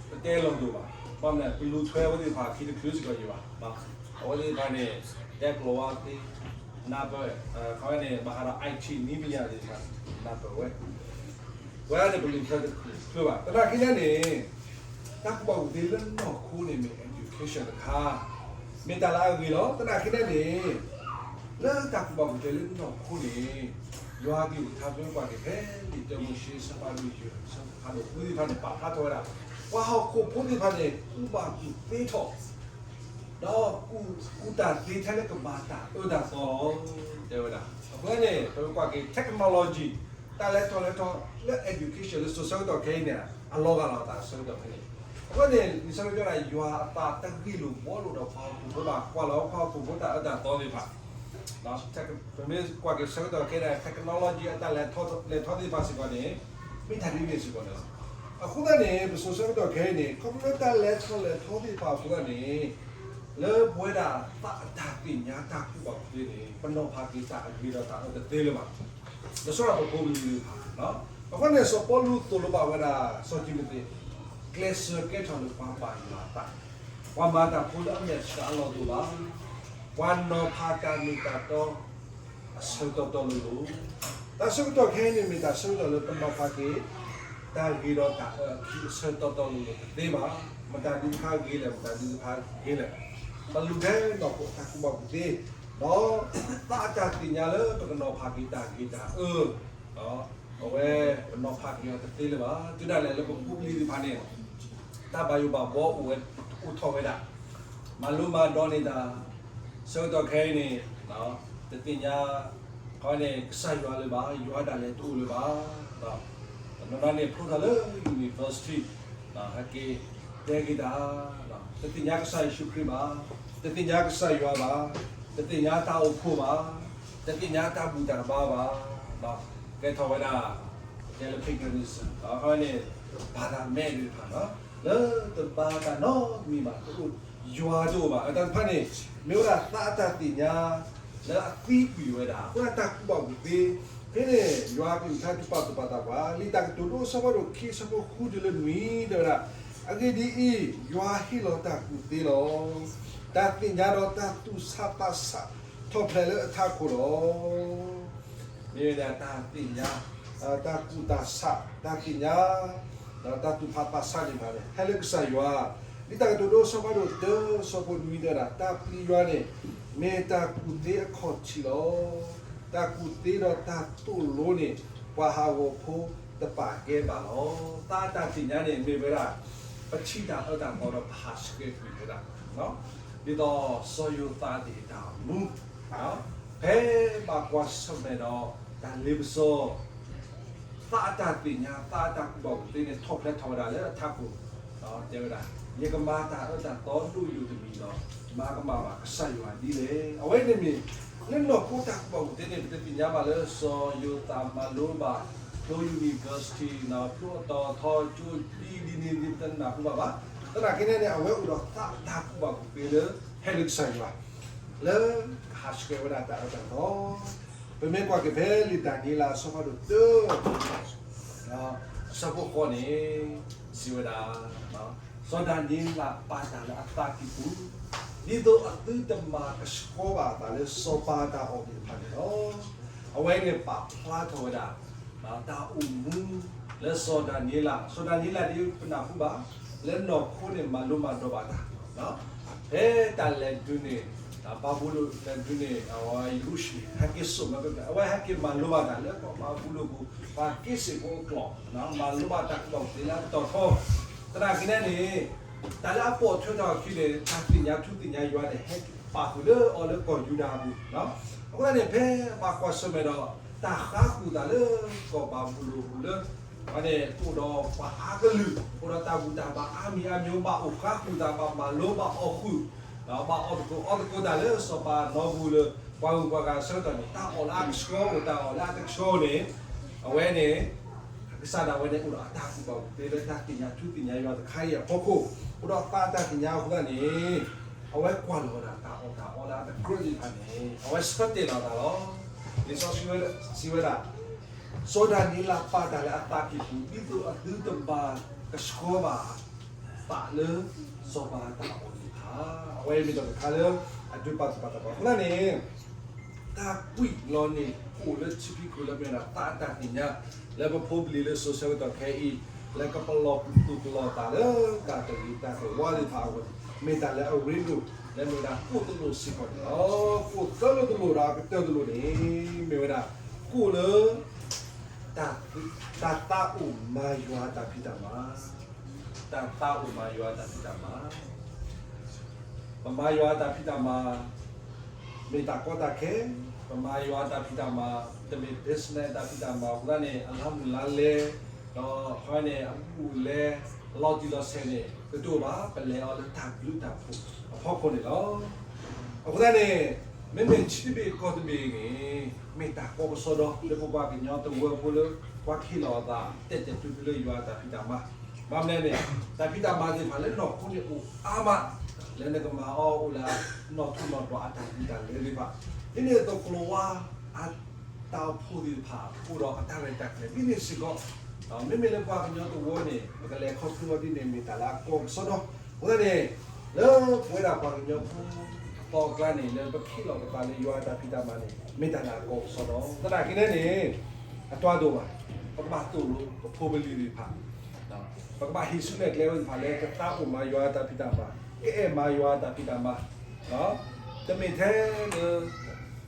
ပတဲလီၤဒိၣ်ဘၣ်, ဘၣ်မနုၤ ပလူၤထွဲဝဲသ့ၣ်တဖၣ်ခံတချုးစ့ၢ်ကီးယံၤဘၣ်, အဝဲသ့ၣ်တဖၣ်န့ၣ် တဲကျိာ်ဝါသ့, နၢ်ပၢၢ်, ခီန့ၣ် ဘၣ်ဃးဒီး I T နည်းပညာ သ့ၣ်တဖၣ် နၢ်ပၢၢ်ဝဲ, ဝဲန့ၣ်ပလူၤထွဲတချုးဘၣ်. သနာ်က့န့ၣ် တၢ်ကူၣ်ဘၣ်ကူၣ်သ့လၢနီၢ်ခိန့ၣ်မ့ၢ် education တခါ, မ့ၢ်တၢ်လၢအဂ့ၤလီၤ. သနာ်က့န့ၣ်န့ၣ် လၢတၢ်ကူၣ်ဘၣ်ကူၣ်သ့လၢနီၢ်ခိန့ၣ် ယွၤကလုၢ်ကထါ ပမ့ၢ်ကွၢ်က့ၤဖဲလံာ်တၢမိၤၡ့ အဆၢဖးဒိၣ်ယဲၢ် အဆၢဖးဒိၣ်ဃုသ့ၣ်တဖၣ်န့ၣ် ပာ်ဖျါထီၣ်ဝဲဒၣ် ပှၤဟီၣ်ခိၣ်ဖိသ့ၣ်တဖၣ်န့ၣ် ကူၣ်ဘၣ်ကူၣ်သ့ထီၣ် ဒီးကူၣ်တၢ်သ့ထဲလၢကမၤတၢ်အၢတၢ်သီလီၤ တဲဝဲဒၣ်. အဃိန့ၣ် ပမ့ၢ်ကွၢ်က့ၤ technology တၢ်လဲၤထီၣ်လဲၤထီလၢ education လၢစိၤဆၢကတီၢ်ခဲအံၤန့ၣ် အလီၤဂာ်လီၤအသးဆၢကတီၢ်ဖဲန့ၣ်. အဃိန့ၣ် လံာ်စီဆှံတဲဒၣ် ယွၤအသးတဂ့ၢ်လိာ်ဘှီလိာ်ဒီးပှၤဟီၣ်ခိၣ်ဖိဘၣ်, ကွၢ်လီၤပှၤဟီၣ်ခိၣ်ဖိတၢ်အၢတၢ်သီသ့ၣ်တဖၣ် ပမ့ၢ်ကွၢ်က့ၤဆၢကတီၢ်ခဲအံၤ technology အတၢ်လဲၤထီၣ်လဲၤထီသ့ၣ်တဖၣ်စ့ၢ်ကီးန့ၣ် မ့ၢ်တၢ်ဒ်န့ၣ်စ့ၢ်ကီးန့ၣ်လီၤ. အဃိသတးန့ၣ် ပစိၤဆၢကတီၢ်ခဲအံၤန့ၣ် ခီဖျိလၢတၢ်လဲၤထီၣ်လဲၤထီသ့ၣ်တဖၣ်အဃိသတးန့ၣ် လၢပဝဲဒၣ်သးအတၢ်သ့ၣ်ညါတၢ်ကူၣ်ဘၣ်ကူၣ်သ့န့ၣ် ပနီၤဖးက့ၤတၢ်အဂ့ၤဒီးတၢ်အၢတသ့လၢၤဘၣ်. လၢစီၤပၤပဖိပလံၤသ့ၣ်တဖၣ် အဃိန့ၣ် စီၤပီလူးသိၣ်လိဘၣ်ဝဲဒၣ် စီၤတံၤမသ့း ကျဲးစၢးကဲထီၣ်လၢပှၤဘၣ်ယွၤအသး, ပှၤမၤတၢ်ဖိလၢအမဲာ်ဆှးအလီၢ်တအိၣ်ဘၣ်, ပှၤနီၤဖးတၢ်မ့ၢ်တၢ်တီ အဆၢတီတီလိၤလိၤ, တၢ်ဆၢကတီၢ်ခဲအံၤန့ၣ် မ့ၢ်တၢ်ဆၢကတီၢ်လၢပနီၤဖးက့ၤ တၢ်ဂ့ၤဒီးတၢ်အၢအခံအဆၢတီတီလိၤလိၤတသ့ဘၣ်. မတၤဒုးတခါဂ့ၤလဲၣ်, မတၤဒုးတခါဂ့ၤလဲၣ်, ပလူၤဖဲနီၢ်ခိအတၢ်ကူၣ်ဘၣ်ကူၣ်သ့, ဒီးသးအတၢ်သ့ၣ်ညါလၢပကနီၤဖးက့ၤတၢ်ဂ့ၤတၢ်အၢ အဝဲ ပနီၤဖးက့ၤအီၤတသ့လၢၤဘၣ်. တုၤဒၣ်လဲာ်လၢပဖိပလံၤသ့ၣ်တဖၣ်န့ၣ် တၢ်ဘၣ်ယိၣ်ဘၣ်ဘှီအိၣ်ဝဲ အိၣ်ထီၣ်ဝဲဒၣ်, မၤလိမၤဒိးန့ၢ်တၢ်, ဆၢကတီၢ်ခဲအံၤန့ၣ် တသ့ၣ်ညါ, ခီန့ၣ် ကစၢ်ယွၤလၢၤဘၣ်, ယွၤဒၣ်လဲာ်တအိၣ်လၢၤဘၣ်. တနီၤနီၤန့ၣ် ဖျိထီၣ်လၢ university ဟဲက့ၤတဲက့ၤတၢ်, တသ့ၣ်ညါကစၢ်ယ့ၣ်ၡူးခရံာ်ဘၣ်, တသ့ၣ်ညါကစၢ်ယွၤဘၣ်, တသ့ၣ်ညါတၢ်အိၣ်ဖှိၣ်ဘၣ်, တသ့ၣ်ညါတၢ်ဘူၣ်တၢ်ဘါဘၣ်, ကဲထီၣ်ဝဲဒၣ် တဲလၢ paganism ခီန့ၣ် ဘၣ်တၢ်မဲာ်သ့ၣ်တဖၣ် လၢတဘါတၢ်နီတမံၤဘၣ်, တအိၣ်ယွၤတအိၣ်ဘၣ်. အတၢ်တဖၣ်န့ၣ် မ့ၢ်ဝဲဒၣ်သးအတၢ်သ့ၣ်ညါ လၢအသံကွံာ်ဝဲဒၣ်, အဃိဒၣ်တၢ်ကူၣ်ဘၣ်ကူၣ်သ့, ဖဲန့ၣ် ယွၤကလုၢ်ကထါဒုးပာ်သူၣ်ပာ်သးပှၤ, လံာ်တၢ်ကတိၤဒိ အဆၢဖးဒိၣ်ခံ အဆၢဖိဃုတုၤလၢနွံ တဲဝဲဒၣ်, အဂ့ၢ်ဒ်အံၤ, ယွၤဟ့ၣ်လီၤတၢ်ကူၣ်သ့လီၤ. တၢ်သ့ၣ်ညါဒီးတၢ်သူၣ်ဆးသးဆးထီၣ်ဖျဲးလၢအထးခိၣ်လီၤ. မ့ၢ်ဝဲဒၣ်တၢ်သ့ၣ်ညါ, တၢ်ကူၣ်တၢ်ဆး, တၢ်သ့ၣ်ညါ, ဒီးတၢ်သူၣ်ဆးသးဆးန့ၣ်ဘၣ်န့ၣ် ဟဲလၢကစၢ်ယွၤ, လံာ်တၢ်ကတိၤဒိ အဆၢဖးဒိၣ်တၢ အဆၢဖိနွံ တဲဝဲဒၣ်, တၢ်ပျံၤယွၤန့ၣ် မ့ၢ်တၢ်ကူၣ်သ့အခီၣ်ထံးလီၤ. တၢ်ကူၣ်သ့ဒီးတၢ်သိၣ်လိန့ၣ် ပှၤဟးဂီၤဖိတပာ်ကဲဘၣ်လီၤ. သးအတၢ်သ့ၣ်ညါန့ၣ် မ့ၢ်ဝဲဒၣ် ပထံၣ်တၢ်အၢတၢ်သီဒီးပဟးဆှဲးကွံာ်ဝဲဒၣ် ဒ်သိးစီၤယိၤသးသ့ၣ်အတၢ်အိၣ်မူ, ဖဲဘၣ်ကွၢ်ဆၢၣ်မဲာ်ဒီး တၢ်လ့ပစီ သးအတၢ်သ့ၣ်ညါ သးအတၢ်ကူၣ်ဘၣ်ကူၣ်သ့န့ၣ် ထီၣ်ဖျဲးထီၣ်ဝဲဒၣ်လၢအထးခိၣ်, တဲဝဲဒၣ်, ယကမၤတၢ်အၢတၢ်သီဒိၣ်ယိာ်တမံၤဒီး မၤကမၣ်ဘၣ်ကစၢ်ယွၤဒ်လဲၣ်. အဝဲန့ၣ်မ့ၢ် လၢနီၢ်ခိတၢ်ကူၣ်ဘၣ်ကူၣ်သ့န့ၣ် ပတသ့ၣ်ညါဘၣ်လၢစီၤယိၤသးမၤလိဘၣ် ဖျိ university ဖျိအတီၤထီကၠိ ဒ်ဒ်န့ၣ် ပတနၢ်ဟူဘၣ်ဘၣ်. သနာ်က့န့ၣ်န့ၣ် အဝဲအိၣ်ဒီးသးတၢ်ကူၣ်ဘၣ်ကူၣ်သ့လၢ ဟဲလၢကစၢ်ယွၤ လၢကဟးဆှဲးဝဲဒၣ်တၢ်အၢတၢ်သီ. ပမ့ၢ်ကွၢ်က့ၤဖဲလံာ်ဒၤနံးယ့လးအဆၢဖးဒိၣ်တၢ အဆၢဖိဃိးန့ၣ် စံးဝဲဒၣ်, စီၤဒၤနံးယ့လးပာ်တၢ်လၢအသးကံၢ်ပူၤ, ဒ်သိးအသုတမၤကဆှီဘၣ်အသးလၢစီၤပၤအတၢ်အီၣ်သ့ၣ်တဖၣ်န့ၣ်လီၤ. အဝဲန့ၣ်ပာ်ဖျါထီၣ်ဝဲဒၣ် တၢ်အိၣ်မူ လၢစီၤဒၤနံးယ့လး, စီၤဒၤနံးယ့လးဒ်ပနၢ်ဟူဘၣ် လၢနီၢ်ခိန့ၣ်မၤလိမၤဒိးဘၣ်တၢ်, ဖဲတၢ်လဲၤဒုးန့ၢ် ဘၤဘူလိၣ် လဲၤဒုးန့ၢ် ယရူၤၡလ့ၣ် ဟဲက့ၤစိာ်မၤကဲ အဝဲဟဲက့ၤမၤလိဘၣ်တၢ်လၢကီၢ်ဘၤဘူလိၣ်ပူၤ ပှၤက့စ့ၣ်ဖိအကျိာ်, မၤလိဘၣ်တၢ်ကူၣ်ဘၣ်ကူၣ်သ့လၢအတီၤထီ, သနာ်က့န့ၣ်န့ၣ် တၢ်လၢအပိာ်ထွဲထီၣ်အခံန့ၣ် တၢ်သ့ၣ်ညါထူသ့ၣ်ညါယွၤန့ၣ် ဟဲပာ်ဃုာ်လၢအီၤလၢကီၢ်ယူဒၤအပူၤ, အဃိသတးန့ၣ် ဖဲဘၣ်ကွၢ်ဆၢၣ်မဲာ်ဒီး တၢ်ဃါဃုာ်သးလၢကီၢ်ဘၤဘူလိၣ်အပူၤလၢ အဝဲန့ၣ်အိၣ်ဒီးပှၤအါကလုာ်, အိၣ်ဒီးတၢ်ဘူၣ်တၢ်ဘါအါမံၤအါမံၤ ဘၣ်အိၣ်ဃါဃုာ်သး ဘၣ်မၤလိဘၣ်အီၣ်ဃုာ်, ဘၣ်အီၣ်သကိးအီသကိးတၢ်လၢစီၤပၤနီပူၤလၢ ပှၤဂုၤပှၤဂၤအဆၢကတီၢ်န့ၣ် တၢ်အီၣ်လၢအကဆှီ အိၣ်တၢ်အီၣ်လၢအတကဆှီန့ၣ်, အဝဲန့ၣ် ကစၢ်ဒၣ်ဝဲန့ၣ်အိၣ်ဒီးအတၢ်ကူၣ်ဘၣ်ကူၣ်သ့လၢတၢ်သ့ၣ်ညါထူသ့ၣ်ညါယွၤတခါအံၤအဖီခိၣ်, အိၣ်ဒီးသးတၢ်သ့ၣ်ညါအဃိသတးန့ၣ် အဝဲကွၢ်လီၤဝဲဒၣ်တၢ်အီၣ်တၢ်အီလၢအတကြၢးသ့ၣ်တဖၣ်န့ၣ် အဝဲဆၢတဲာ်လီၤသးလီၤ. လံာ်စီဆှံစံးဝဲဒၣ်, စီၤဒၤနံးယ့လးပာ်တၢ်လၢအသးကံၢ်ပူၤ ဒ်သိးအသုတမၤကဆှီဘၣ် သးလၢစီၤပၤအတၢ်အီၣ်သ့ၣ်တဖၣ်, အဝဲမ့ၢ်တၢ်တခါလၢ အဒုးပာ်သူၣ်ပာ်သးပှၤအဃိသတးန့ၣ် တၢ်ကွံာ်လီၤန့ၣ် အိၣ်လၢထံဖံးခိၣ်လၢမ့ၢ်ဝဲဒၣ်သးအတၢ်သ့ၣ်ညါ လၢပဖိပလံၤလၢစိၤဆၢကတီၢ်ခဲအံၤ လၢကပလီၢ်သူၣ်ပလီၢ်သးလၢတၢ်တဂ့ၤတၢ်တဝါသ့ၣ်တဖၣ်အဂီၢ်န့ၣ် မ့ၢ်တၢ်လၢအရ့ဒိၣ် လၢမ့ၢ်ဝဲဒၣ်ကိၣ်သလိၣ်စ့ၢ်ကီးန့ၣ်လီၤ. ကိၣ်သၢလိာ်တလိာ်ဒီးအကတၢၢ်တလိာ်န့ၣ် မ့ၢ်ဝဲဒၣ် ကိၣ်လၢ တၢ်သးအိၣ်မၤယွၤအတၢ်ဖံးတၢ်မၤ, တၢ်သးအိၣ်မၤယွၤအတၢ်ဖံးတၢ်မၤ ပမၤယွၤအတၢ်ဖံးတၢ်မၤ မ့ၢ်တၢ်ကီတၢ်ခဲ, ပမၤယွၤအတၢ်ဖံးတၢ်မၤ တမ့ၢ် business အတၢ်ဖံးတၢ်မၤအဃိသတးန့ၣ် အလါမုၢ်လါလဲ, ဒီးခီန့ၣ် အဘူးအလဲ အလီၤတံၢ်လီၤဆဲးန့ၣ် ကတအိၣ်ဘၣ်, ပလဲၤအီၤလၢတၢ်ဘျုးတၢ်ဖှိၣ်အဖီခိၣ်န့ၣ်လီၤ. အဃိသတးန့ၣ် မ့မ့ၢ်ထံတဘ့ၣ်ကီၢ်တဘ့ၣ်န့ၣ် မ့ၢ်တၢ်ကီကစီဒီ လၢပပှၤကညီတဝၢဖိလၢ ပှၤကဟ့ၣ်လီၤအသး တဲာ်တဲာ်ဖျုးဖျုးလၢယွၤအတၢ်ဖံးတၢ်မၤ, ဘၣ်မနုၤလဲၣ်န့ၣ် တၢ်ဖံးတၢ်မၤသ့ၣ်တဖၣ်လၢနီၢ်ခိန့ၣ်အိၣ်အါမး, လၢနကမၤအီၤအိၣ်လၢ နီၢ်ထူၣ်နီၢ်တီၢ်အတၢ်ဟူးတၢ်ဂဲၤသ့ၣ်တဖၣ်, ဒ်န့ၣ်အသိး ကျိၤဝါ အတၢ်အိၣ်ဖှိၣ်သ့ၣ်တဖၣ် အိၣ်ဒီးအတၢ်ရဲၣ်တၢ်ကျဲၤ ဒ်န့ၣ်စ့ၢ်ကီး, မ့မ့ၢ်လၢပှၤကညီတဝၢန့ၣ် ပကလဲၤခီဖျိအီၤဒ်န့ၣ် မ့ၢ်တၢ်လၢအကီကစီဒီ, အဃိသတးန့ၣ် လၢပဝဲဒၣ်ပှၤကညီဖိအသီအကျါန့ၣ် လၢပကဟ့ၣ်လီၤပသးလၢယွၤအတၢ်ဖံးတၢ်မၤန့ၣ် မ့ၢ်တၢ်လၢအကီကစီဒီ, သနာ်က့န့ၣ်န့ၣ် အတီအလိၤဘၣ်, ပကဘၣ်သိၣ်လိပဖိပလံၤသ့ၣ်တဖၣ် ပကဘၣ်ဟံးစုနဲၣ်ကျဲဝဲသ့ၣ်တဖၣ်လၢကသးအိၣ်မၤယွၤအတၢ်ဖံးတၢ်မၤ, ကအဲၣ်မၤယွၤအတၢ်ဖံးတၢ်မၤ, တမ့ၢ်ထဲလၢ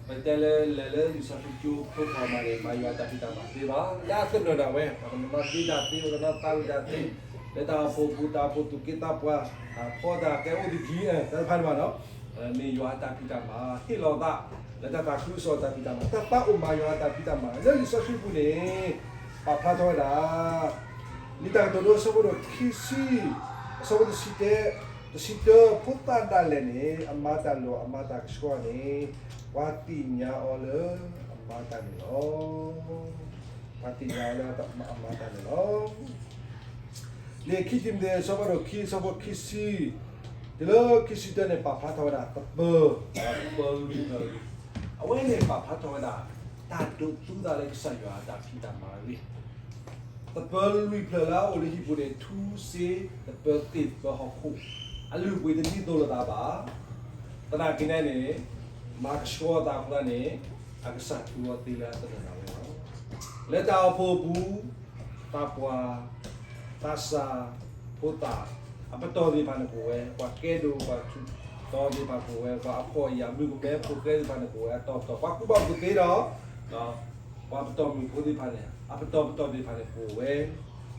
ပတဲလၢလဲၤလၢလံာ်စီဆှံကၠိဖိတဖီမၤန့ၣ် မၤယွၤအတၢ်ဖံးတၢ်မၤသ့ဘၣ်, လၢအသနၢၣ်ဒၣ်ဝဲ ပှၤကညီဘ့ၣ်တၢ်သ့ ပှၤကညီသးဝံၣ်တၢ်သ့, လၢတၢ်အိၣ်ဖှိၣ်ပူၤ တၢ်အိၣ်ဖှိၣ်သူၣ်က့သးပှၢ်, ဖီတၢ်ကဲအိၣ်တယံၤ တၢ်တဖၣ်န့ၣ်ဘၣ်နီၤ မ့ၢ်ယွၤအတၢ်ဖံးတၢ်မၤ ဟ့ၣ်လီၤသး လၢတၢ်သးခုကစီၣ်အတၢ်ဖံးတၢ်မၤ တၢ်သးအိၣ်မၤယွၤအတၢ်ဖံးတၢ်မၤ လၢလံာ်စီဆှံပူၤန့ၣ် ပာ်ဖျါထီၣ်ဝဲဒၣ် လံာ်တၢ်ကတိၤဒိအဆၢဖိဒိၣ်ခံဆံ အဆၢဖိတဆံတၢ, တဆံတၢ, ဖိသၣ်ဒၣ်လဲာ်န့ၣ် အမၤတၢ်လိၤအမၤတၢ်ကဆှီန့ၣ် ပှၤသ့ၣ်ညါအီၤလၢအမၤတၢ်န့ၣ်လီၤ. ပှၤသ့ၣ်ညါအီၤလၢအမၤတၢ်န့ၣ်လီၤ. လံာ်ခံတံၤမသ့း အဆၢဖးဒိၣ်ခံ အဆၢဖိခံဆံ တုၤလၢခံဆံတၢန့ၣ် ပာ်ဖျါထီၣ်ဝဲဒၣ် သပၢၤ, သပၢၤလွံၢ်ဖျၢၣ်, အဝဲန့ၣ်ပာ်ဖျါထီၣ်ဝဲဒၣ် တၢ်ဒိးသူသးလၢကစၢ်ယွၤအတၢ်ဖံးတၢ်မၤအဂ့ၢ် သပၢၤလွံၢ်ဖျၢၣ်လၢအအိၣ်လၢဟံၣ်ပူၤန့ၣ် ထူစ့, သပၢၤသ့ၣ်, သပၢၤဟီၣ်ခိၣ်, အလုၢ်အပှ့ၤတဒ်သိးလိာ်သးဘၣ်. သနာ်က့န့ၣ်န့ၣ် မၤကဆှီသးအဃိသတးန့ၣ် အကစၢ်သူအီၤသ့လၢအသနၢၣ်ဒၣ်ဝဲလီၤ. လၢတၢ်အိၣ်ဖှိၣ်အပူၤ သးပှၢ်, သးစၢ်, ဖိသၣ်, အပတီၢ်သ့ၣ်တဖၣ်န့ၣ်ကအိၣ်ဝဲ, ပှၤကဲဒိၣ် ပှၤထူးတီၤသ့ၣ်တဖၣ်ကအိၣ်ဝဲ, ပှၤအဖှီၣ်အယာ်မုၣ်ကမဲဖိဃဲသ့ၣ်တဖၣ်န့ၣ်ကအိၣ်ဝဲ, အတီၢ်ပတီၢ် ပှၤကူၣ်ဘၣ်ကူၣ်သ့ဒီး ပှၤပတီၢ်မုၢ်ဖိသ့ၣ်တဖၣ်န့ၣ် အပတီၢ်ပတီၢ်သ့ၣ်တဖၣ်န့ၣ်ကအိၣ်ဝဲ.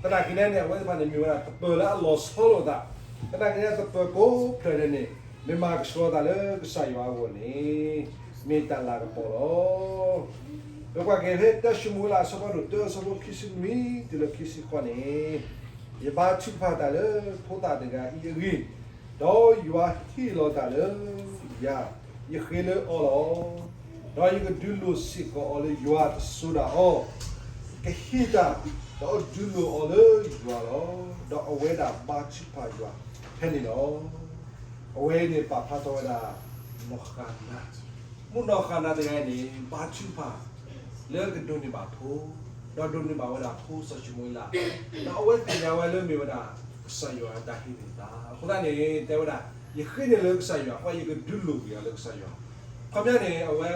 သနာ်က့န့ၣ်န့ၣ် အဝဲသ့ၣ်တဖၣ်န့ၣ် မ့ၢ်ဝဲဒၣ်သပၢၤလၢအလီၤဆီလိာ်သး. သနာ်က့န့ၣ် သပၢၤကိးဖျၢၣ်န့ၣ်န့ၣ် မ့ၢ်မၤကဆှီသးလၢကစၢ်ယွၤအဂီၢ်န့ၣ် မ့ၢ်တၢ်လၤကပီၤလီၤ. ပကွၢ်က့ၤဖဲတၢၡမူၤအ့လးအဆၢဖးဒိၣ်တၢ အဆၢဖိခံဆံနွံတုၤလၢခံဆံဃိးန့ၣ်, ယဘါထုကဖၣ်တၢ်လၢဖိသၣ်တဂၤအံၤအဂ့ၢ်, ဒီးယွၤဟ့ၣ်လီၤတၢ်လၢယၤ, ယဃ့လၢအီၤလီၤ. ဒီးယကဒုးလိၢ်စ့ၢ်ကီးအီၤလၢယွၤတစိၤဒၣ်အီၤ, ကဟ့ၣ်တၢ်, ဒီးဒုးလိၢ်အီၤလၢယွၤလီၤ. ဒီးအဝဲဒၣ်ဘါထုကဖၣ်ယွၤဖဲန့ၣ်လီၤ. အဝဲန့ၣ်ပာ်ဖျါထီၣ်ဝဲဒၣ် နီၢ်ဃၤနၤ, မုၣ်နီၢ်ဃၤနၤတဂၤအံၤန့ၣ် ဘါထုကဖၣ် လၢကဒိးန့ၢ်ဘၣ်ဖိ, ဒီးဒိးန့ၢ်ဘၣ်ဝဲဒၣ်ဖိစီၤၡမူၤအ့လး, ဒီးအဝဲသ့ၣ်ညါဝဲလၢမ့ၢ်ဝဲဒၣ် ကစၢ်ယွၤအတၢ်ဟ့ၣ်န့ၢ်သးအဃိသတးန့ၣ် တဲဝဲဒၣ် ယဃ့န့ၢ်လၢကစၢ်ယွၤအဃိ ယကဒုးလိၢ်ကွံာ်အီၤလၢကစၢ်ယွၤ. ခီပညီန့ၣ် အဝဲ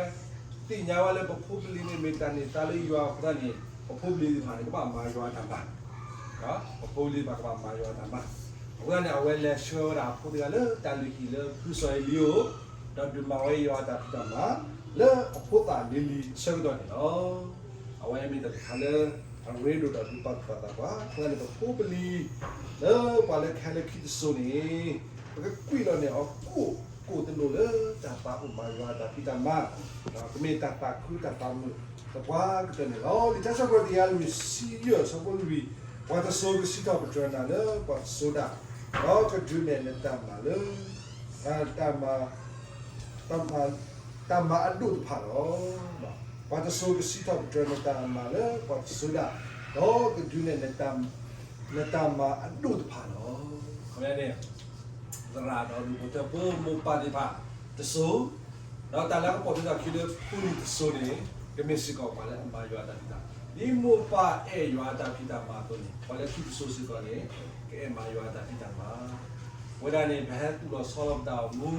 သ့ၣ်ညါဝဲလၢပဖိပလံၤန့ၣ် မ့ၢ်တၢ်န့ၢ်သါလၢယွၤအဃိသတးန့ၣ် ပဖိပလံၤသ့ၣ်တဖၣ်န့ၣ် ကဘၣ်မၤယွၤအတၢ်မၤ ပဖိပလံၤတဖၣ်ကဘၣ်မၤယွၤအတၢ်မၤ. အဃိသတးန့ၣ် အဝဲလဲၤဆှၢဝဲဒၣ်အဖိတဂၤလၢတၢ်လုၢ်ဟံၣ်လၢဖုစီၤအ့လံဧိၤ, ဒီးဒုးမၤဝဲယွၤအတၢ်ဖံးတၢ်မၤ လၢအဖိသၣ်လံၤလံၤအဆၢကတီၢ်န့ၣ်လီၤ. အဝဲမ့ၢ်တၢ်တခါလၢ အရ့ဒိၣ်ဒီးဒုးပာ်သူၣ်ပာ်သးပှၤ. အဃိသတးန့ၣ် ပဖိပလံၤ လၢပှၤလၢကဟဲလၢခံတစိၤန့ၣ် ပကကွံာ်လီၤန့ၢ်အီၤကိၣ်ကိၣ်တလိၣ်လၢတၢ်သးအိၣ်မၤယွၤအတၢ်ဖံးတၢ်မၤ, ကမ့ၢ်တၢ်သးခုတၢ်သးမုာ်သပှၢ်ကတၢၢ်န့ၣ်လီၤ. လံာ်စံးထီၣ်ပတြၢၤတကယၤလွံၢ်ဆံယဲၢ်အဆၢဖိလွံၢ်, ပှၤတစိၤကစံးထီၣ်ပတြၢၤနၤလၢပှၤတစိၤဒၣ်, ဒီးကဒုးနဲၣ်နတၢ်မၤလၢ တၢ်မၤ တၢ်မၤအဒိၣ်တဖၣ်လီၤ. ပှၤတစိၤကစံးထီၣ်ပတြၢၤနတၢ်မၤလၢပှၤတစိၤဒၣ်, ဒီးကဒုးနဲၣ် နတၢ်မၤအဒိၣ်တဖၣ်လီၤ. အဝဲန့ၣ် သရၣ်ဒီးဒူၣ်ဖိထၢဖိမိၢ်ပၢ်သ့ၣ်တဖၣ်တစိၤ, ဒီးတၢ်လၢကပိာ်ထွဲထီၣ်ခံလၢဖိလံၤတစိၤန့ၣ် ကမ့ၢ်စ့ၢ်ကီးပှၤလၢအမၤယွၤအတၢ်ဖံးတၢ်မၤ, ဒ်မိၢ်ပၢ်အဲၣ်ယွၤအတၢ်ဖံးတၢ်မၤအသိးန့ၣ် ပှၤလၢခံတစိၤစ့ၢ်ကီးန့ၣ် ကအဲၣ်မၤယွၤအတၢ်ဖံးတၢ်မၤ. အဝဲဒၣ်န့ၣ် ပဟဲသူၣ်လီၤဆီလီၤပတၢ်အိၣ်မူ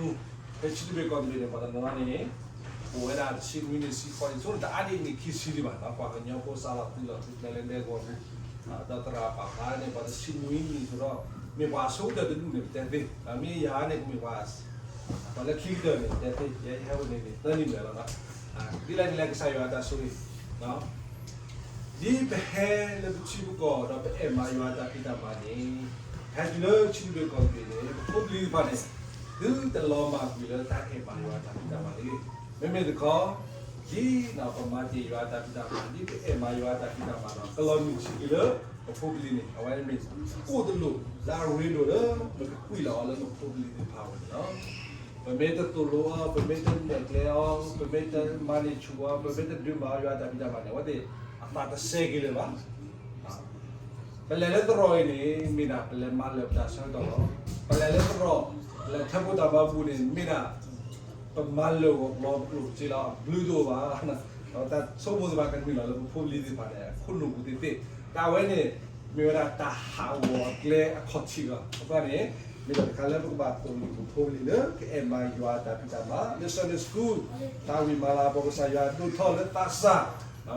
ဖဲထံတဘ့ၣ်ကီၢ်တဘ့ၣ်န့ၣ် ပှၤတနီၤနီၤန့ၣ် အိၣ်ဝဲဒၣ်တဆံနွံနံၣ် ဆံဃိးနံၣ် ဆိတအါဒံးန့ၣ်ခံဆံဒံးဘၣ်, ပှၤကညီဖိစးလီၤသုးလီၤသုးကျဲလၢဒဲကဝီၤပူၤ, ဒီးသရၣ်ပာ်ဖျါန့ၣ် ပှၤတဆံနွံနံၣ်ဆိဒီး မ့ၢ်ပှၤအဆိကတၢၢ်တဒူၣ်န့ၣ် ပတဲသ့, မ့ၢ်ယၤန့ၣ် ကမ့ၢ်ပှၤ ပှၤလၢခံကတၢၢ်န့ၣ် ပတဲသ့, ယဲယဟဲအိၣ်န့ၣ်န့ၣ် သၢနံၣ်ဘျဲၣ်လီၤ. ဒ်လဲၣ်ဒ်လဲၣ်ကစၢ်ယွၤအတၢ်ဆိၣ်ဂ့ၤ ဒ်ပဟဲလၢပထံပကီၢ်ဒီးပအဲၣ်မၤယွၤအတၢ်ဖံးတၢ်မၤန့ၣ်, ဟဲတုၤလၢထံတဘ့ၣ်ကီၢ်တဘ့ၣ်န့ၣ် ပဖိပလံၤတဖၣ်န့ၣ် သုတလီၤမၢ်ကွံာ်လၢတၢ်အဲၣ်မၤယွၤအတၢ်ဖံးတၢ်မၤတဂ့ၤ. မ့မ့ၢ်တခီ ဒ်ပမၤတ့ၢ်ယွၤအတၢ်ဖံးတၢ်မၤ ဒ်ပအဲၣ်မၤယွၤအတၢ်ဖံးတၢ်မၤဒီး ကလီၤနုာ်ဆံးက့ၤလၢပဖိပလံၤန့ၣ် အဝဲမ့ၢ်ကိၣ်တလိၣ်လၢအရ့ဒိၣ်လၢပကကွံာ်လီၤအီၤလၢပဖိပလံၤသ့ၣ်တဖၣ်အဂီၢ်န့ၣ်လီၤ. ပမ့ၢ်တသိၣ်လိအီၤ, ပမ့ၢ်တနဲၣ်ကျဲအီၤ, ပမ့ၢ်တမၤန့ၢ်ဆူၣ်အီၤ, ပမ့ၢ်တဒုးမၤအီၤယွၤအတၢ်ဖံးတၢ်မၤန့ၣ် အဝဲသ့ၣ်အသးတစဲက့ၤလၢၤဘၣ်. ပလဲၤလၢသရိာ်အံၤန့ၣ် မ့ၢ်ဒၣ်ပလဲၤမၤလၢာ်ပတၢ်ဆၢကတီၢ်လီၤ. ပလဲၤလၢသရိာ်, ပလဲၤထၢဖှိၣ်တၢ်မၤဘူၣ်န့ၣ် မ့ၢ်ဒၣ် ပမၤလၢာ်ဂီၤကျီၤပကျိၣ်စ့လီၤ အဘျုးတအိၣ်ဘၣ်. ဒီးတၢ်ဆိကမိၣ်သ့ၣ်တဖၣ်ကနုာ်လီၤလၢပဖိပလံၤသ့ၣ်တဖၣ်န့ၣ် အခိၣ်နူာ်ပူၤသ့ၣ်သ့ၣ်, တၢ်ဝဲန့ၣ် မ့ၢ်ဝဲဒၣ်တၢ်ဟးဂီၤအကျဲအခီၣ်ထံးလီၤ. အဃိန့ၣ် မ့ၢ်တၢ်တခါလၢပကဘၣ်သိၣ်လိပဖိပလံၤလၢကအဲၣ်မၤယွၤအတၢ်ဖံးတၢ်မၤ လၢ Sunday School တၢ်ဝံၣ်မၤလၤကပီၤကစၢ်ယွၤဒိၣ်ထီၣ်လၢသးစၢ်,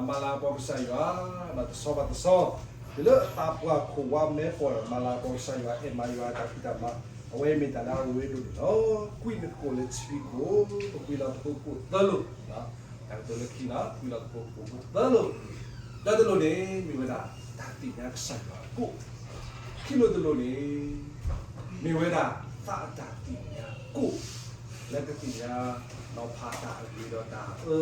မၤလၤကပီၤကစၢ်ယွၤ တဆီဘၣ်တဆီ, တုၤလၢအသးပှၢ်ခိၣ်ဝါမဲာ်ဖီၣ်ဒီး မၤလၤကပီၤကစၢ်ယွၤ အဲၣ်မၤယွၤအတၢ်ဖံးတၢ်မၤ, အဝဲမ့ၢ်တၢ်လၢအရ့ဒိၣ်န့ၣ်လီၤ. ကွံာ်နကိၣ်လၢထံဖိကီၢ်ဖိ, ပကွံာ်လီၤသကိးကိၣ်သၢလိၣ်, တၢ်ကတိၤလၢခံန့ၣ် ကွံာ်လီၤသကိးကိၣ်သၢလိၣ်, တၢ်တလိၣ်န့ၣ် မ့ၢ်ဝဲဒၣ် တၢ်သ့ၣ်ညါကစၢ်ယွၤအကိၣ်, ခံလိၣ်တလိၣ်န့ၣ် မ့ၢ်ဝဲဒၣ် သးအတၢ်သ့ၣ်ညါကိၣ်, လၢကသ့ၣ်ညါ နီၤဖးတၢ်အဂ့ၤဒီးတၢ်အၢ,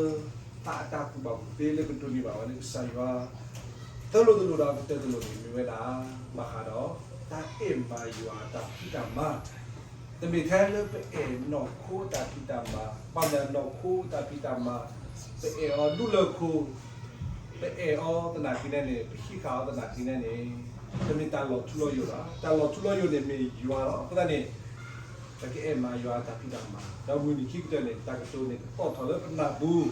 သးအတၢ်ကူၣ်ဘၣ်ကူၣ်သ့လၢကဒိးန့ၢ်ဘၣ်ဝဲလၢကစၢ်ယွၤ, သၢလိၣ်တလိၣ်ဒီးကတၢၢ်တလိၣ်န့ၣ် မ့ၢ်ဝဲဒၣ် ဘၣ်ဃးဒီး တၢ်အဲၣ်မၤယွၤအတၢ်ဖံးတၢ်မၤ, တမ့ၢ်ထဲလၢပအဲၣ်နီၢ်ခိအတၢ်ဖံးတၢ်မၤ, ဘၣ်မနုၤနီၢ်ခိအတၢ်ဖံးတၢ်မၤ, ပအဲၣ်အီၤဒူလၢၢ်ခိ, ပအဲၣ်အီၤသနာ်က့န့ၣ်, ပဟံးဃာ်အီၤသနာ်က့န့ၣ်, တမ့ၢ်တၢ်လီၤထူလီၤယိာ်ဘၣ်. တၢ်လီၤထူလီၤယိာ်န့ၣ်မ့ၢ်ယွၤလီၤ. အဃိသတးန့ၣ် ပကအဲၣ်မၤယွၤအတၢ်ဖံးတၢ်မၤ, ဒီးမုၢ်နံၤခံကတၢၢ်န့ၣ် တၢ်ကတိၤန့ၣ် ကသီၣ်ထီၣ်လၢပနၢ်ပူၤ,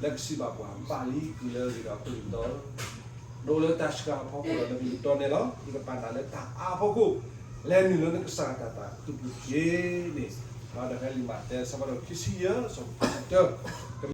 လၢကစံးဘၣ်ပှၤ ဘၣ်လံကွံာ်လၢအဂ့ၤဒီးအဖိလံၤတီ, ဒိးလၢတၢ်ဆှၢအဖီခိၣ်ဒီးလၢမုၢ်ကတီၢ်န့ၣ်လီၤ. ယကပာ်နၤလၢတၢ်အါအဖီခိၣ်, လဲၤနုာ်လၢနကစၢ်တၢ်သးခုပူၤတက့ၢ်န့ၣ်, ဒီးဖဲလံာ်မးသဲ အဆၢဖးဒိၣ်ခံဆံယဲၢ် အဆၢဖိခံဆံတၢ